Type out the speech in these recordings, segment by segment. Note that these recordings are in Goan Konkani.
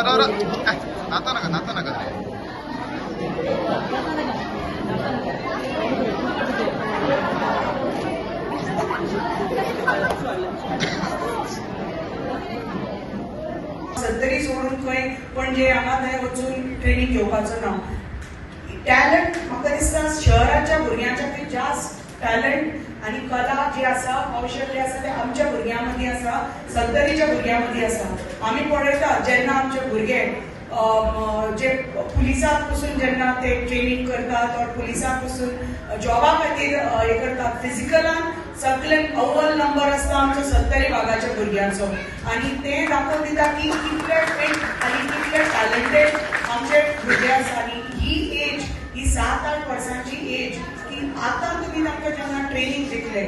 नाता नाका नाता नाका रे. सत्तरी सोडून खंय पणजे हांगा थंय वचून ट्रेनिंग घेवपाचो ना. टॅलंट म्हाका दिसता शहराच्या भुरग्यांच्या जास्त टॅलंट आनी कला जी आसा, कौशल्य आसा ते आमच्या भुरग्यां मदीं आसा, सत्तरीच्या भुरग्यां मदीं आसा. आमी पळयता जेन्ना आमचे भुरगे जे पुलिसांक पसून जेन्ना ते ट्रेनिंग करतात और पुलिसांक पसून जॉबा खातीर हे करतात, फिजिकलान सगळे अव्वल नंबर आसता आमच्या सत्तरी भागाच्या भुरग्यांचो. आनी ते दाखोवन दिता की कितले फिट आनी कितले टॅलंटेड आमचे भुरगे आसा. आनी ही एज, ही 7-8 वर्सांची एज की आतां तुमी तांकां जेन्ना ट्रेनिंग दितले,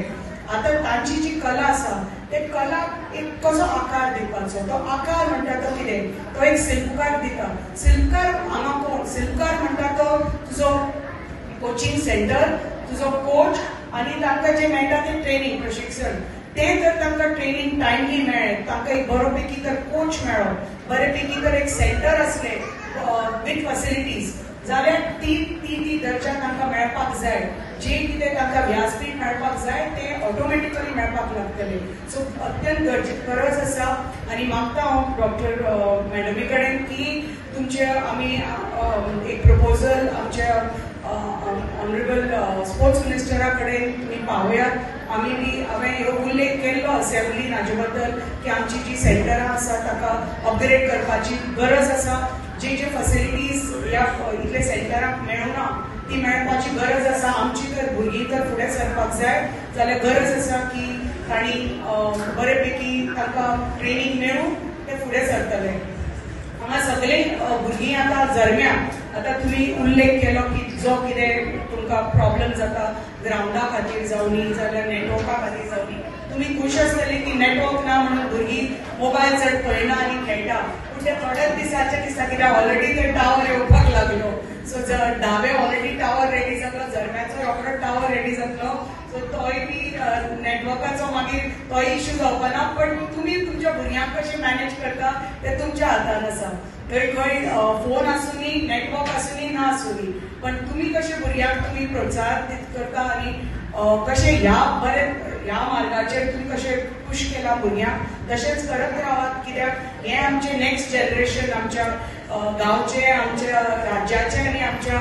आतां तांची जी कला आसा ते कलाक एक कसो आकार दिवपाचो, तो आकार म्हणटा तो कितें, तो एक शिल्पकार दिता. शिल्पकार हांगा कोण? शिल्पकार म्हणटा तो तुजो कोचिंग सेंटर, तुजो कोच आनी तांकां जें मेळटा तें ट्रेनिंग, प्रशिक्षण. तें जर तांकां ट्रेनिंग टायमली मेळ्ळें, तांकां एक बरो पैकी तर कोच मेळ्ळो, बरे पैकी तर एक सेंटर आसलें विथ फॅसिलिटीज, जाल्यार ती ती ती दर्जा तांकां मेळपाक जाय. जे कितें तांकां व्यासपीठ मेळपाक जाय तें ऑटोमॅटिकली मेळपाक लागतलें. सो अत्यंत गरज आसा. आनी मागता हांव डॉक्टर मॅडमी कडेन की तुमचे आमी एक प्रपोजल आमच्या ऑनरेबल स्पोर्ट्स मिनिस्टरा कडेन तुमी पावयात. आमी बी हांवें ह्यो उल्लेख केल्लो असेंब्लीन हाजे बद्दल की आमची जी सेंटरां आसा ताका अपग्रेड करपाची गरज आसा. जे जे फॅसिलिटीज ह्या इतले सेंटरांक मेळना ती मेळपाची गरज आसा. आमची तर भुरगीं तर फुडें सरपाक जाय जाल्यार गरज आसा की तांणी बरे पैकी तांकां ट्रेनिंग मेळून ते फुडें सरतले. हांगा सगळे भुरगीं आतां जरम्या, आतां तुमी उल्लेख केलो की जो कितें तुमकां प्रॉब्लम जाता ग्रावंडा खातीर जावनी जाल्यार नेटवर्का खातीर जावनी, तुमी खूश आसतले की नेटवर्क ना म्हणून भुरगीं मोबायल चड पळयना आनी खेळटा. पूण ते थोड्याच दिसाचे दिसता कित्याक ऑलरेडी ते टावर येवपाक लागलो. सो धावे ऑलरेडी टावर रेडी जातलो, झरम्याचो रोखडो टावर रेडी जातलो. सो तोय बी नेटवर्काचो मागीर तोय इश्यू जावपा ना. पण तुमी तुमच्या भुरग्यांक कशें मॅनेज करता तें तुमच्या हातान आसा. थंय खंय फोन आसूनी, नेटवर्क आसूनी, ना आसूनी, पण तुमी कशें भुरग्यांक तुमी प्रोत्साहन करता आनी कशें ह्या बरे ह्या मार्गाचेर तुमी कशें पुश केला भुरग्यांक, तशेंच करत रावात. कित्याक हें आमचें नेक्स्ट जनरेशन, आमच्या गांवचें, आमच्या राज्याचें आनी आमच्या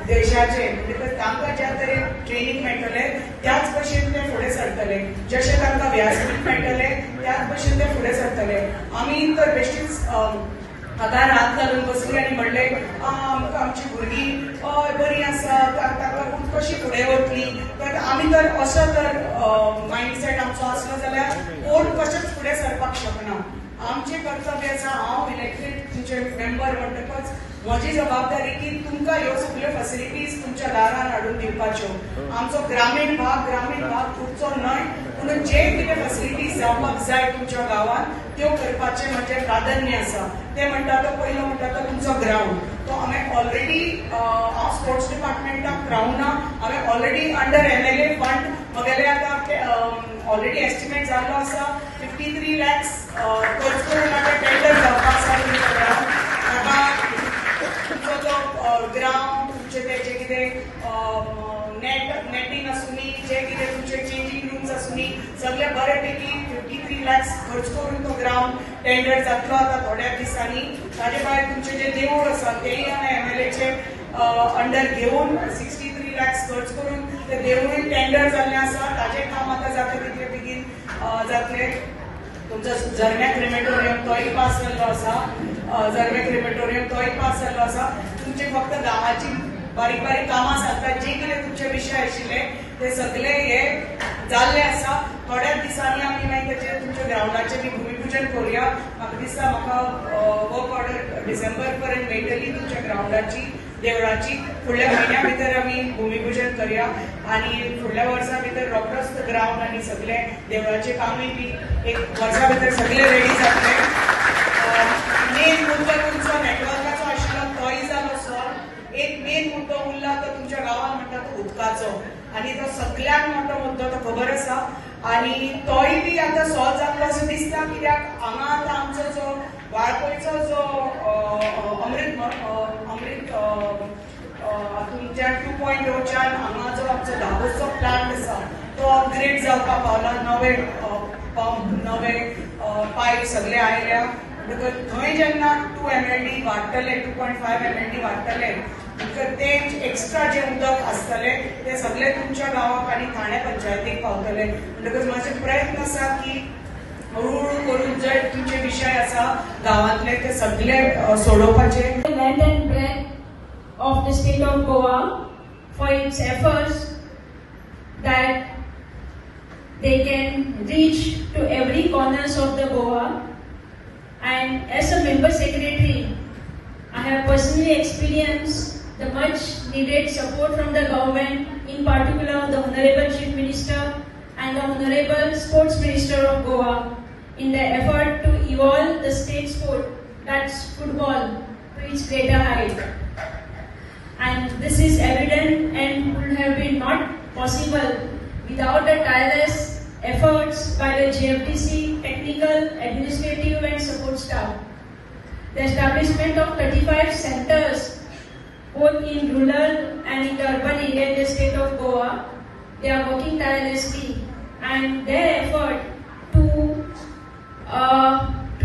देशाचें. म्हणटकच तांकां ज्या तरेन ट्रेनिंग मेळटलें त्याच भशेन ते फुडें सरतले, जशें तांकां व्यासपीठ मेळटलें त्याच भशेन ते फुडें सरतले. आमी तर बेश्टीच हातार हात घालून बसली आनी म्हणलें आमकां आमची भुरगीं बरी आसा, ताका लागून कशी फुडें वतली. तर आमी तर असो तर मायंडसेट आमचो आसलो जाल्यार कोण कशेंच फुडें सरपाक शकना. आमचें कर्तव्य आसा, हांव इलेक्टेड तुमचे मेंबर म्हणटकच म्हजी जबाबदारी की तुमकां ह्यो सगळ्यो फॅसिलिटीज तुमच्या दारान हाडून दिवपाच्यो. आमचो ग्रामीण भाग, ग्रामीण भाग उरचो न्हय म्हणून जे कितें फॅसिलिटीज जावपाक जाय तुमच्या गांवांत त्यो करपाचें म्हजें प्राधान्य आसा. ते म्हणटा तो पयलो म्हणटा तो तुमचो ग्रावंड, तो हांवें ऑलरेडी हांव स्पोर्ट्स डिपार्टमेंटाक रावना, हांवें ऑलरेडी अंडर MLA fund म्हगेले आतां ऑलरेडी एस्टिमेट जाल्लो आसा 53 lakhs खर्च करून आतां टेंडर जावपाक आसा तुमचो ग्रावंड. ताका तुमचो तो ग्रावंड, तुमचें तें जें कितें नेटींग आसूनी, जे कितें तुमचे चेंजींग रूम्स आसूनी, सगळे बरे पैकी 53 lakhs खर्च करून तो ग्रावंड टेंडर जातलो आतां थोड्या दिसांनी. ताजे भायर तुमचें जें देवूळ आसा तेंय हांवें MLAचे अंडर घेवन 63 lakhs खर्च करून ते देवूळ टेंडर जाल्लें आसा. ताजें काम आतां जाता तितले बेगीन जातलें. तुमचो झरम्या क्रिमेटोरियम तोय पास जाल्लो आसा, झरम्या क्रिमेटोरियम तोय पास जाल्लो आसा. तुमचे फक्त गांवाची बारीक बारीक कामां चलतात, जे कितें तुमचे विशय आशिल्ले ते सगळे हे जाल्ले आसा. थोड्याच दिसांनी आमी मागीर ताचेर तुमच्या ग्रावंडाचें बी भुमिपूजन करुया. म्हाका दिसता म्हाका वर्क ऑर्डर डिसेंबर पर्यंत मेळटली तुमच्या ग्रावंडाची, देवळाची. फुडल्या म्हयन्या भितर आमी भुमिपूजन करुया आनी फुडल्या वर्सा भितर रोखडोच तो ग्रावंड आनी सगळे देवळाचें कामूय बी एक वर्सा भितर सगळे रेडी जातले. मेन मुद्दो तुमचो नेटवर्काचो आशिल्लो तोय जालो सॉल्व. एक मेन मुद्दो उरला तो तुमच्या गांवांत म्हणटा तो उदकाचो, आनी तो सगळ्यांत मोठो मुद्दो तो खबर आसा. आनी तोय बी आतां सॉल्व जातलो असो दिसता, कित्याक हांगा आतां आमचो जो वाळपयचो जो अमृत अमृत हातूंतल्यान 2.0च्यान हांगा जो आमचो दाबोसचो प्लांट आसा तो अपग्रेड जावपाक पावला. नवे पंप, नवे पायप सगळे आयल्या. म्हणटकच थंय जेन्ना 2 MLD वाडटले, 2.5 MLD वाडटले, म्हणटकच ते एक्स्ट्रा जे उदक आसतले ते सगळे तुमच्या गांवाक आनी ठाणे पंचायतीक पावतले. म्हणटकच म्हाजे प्रयत्न आसा की हळूहळू करून जे तुमचे विशय आसा गांवांतले ते सगळे सोडोवपाचे. Length and breadth of the state of Goa for its efforts that they can reach to every corners of the Goa. And as a member secretary, I have personally experienced the much needed support from the government, in particular the Honorable Chief Minister and the Honorable Sports Minister of Goa, in their effort to evolve the state sport, that's football, to its greater height. And this is evident and would have been not possible without the tireless efforts by the GFDC technical, administrative and support staff. The establishment of 35 centers both in rural and in the urban area in the state of Goa, they are working tirelessly, and their effort to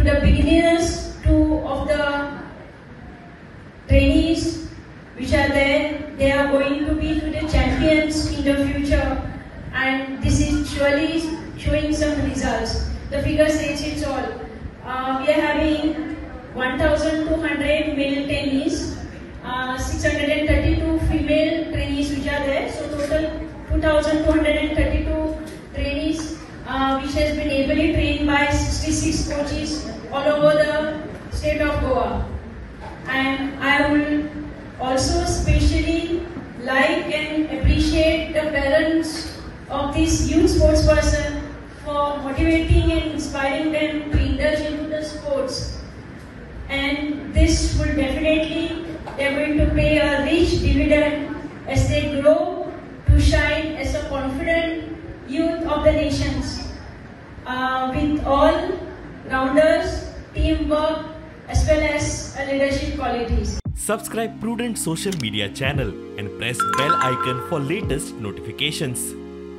the beginners to of the trainees which are there, they are going to be to the champions in the future, and this is surely showing some results. The figure says it all. We are having 1,200 male trainees, 632 female trainees which are there, so total 2,232 trainees which has been ably trained by 66 coaches all over the state of Goa. And I will also specially like and appreciate the parents of this youth sports person for motivating and inspiring them to indulge into the sports. And this will definitely, they are going to pay a rich dividend as they grow to shine as a confident youth of the nations, with all rounders, teamwork, as well as leadership qualities. Subscribe Prudent social media channel and press bell icon for latest notifications.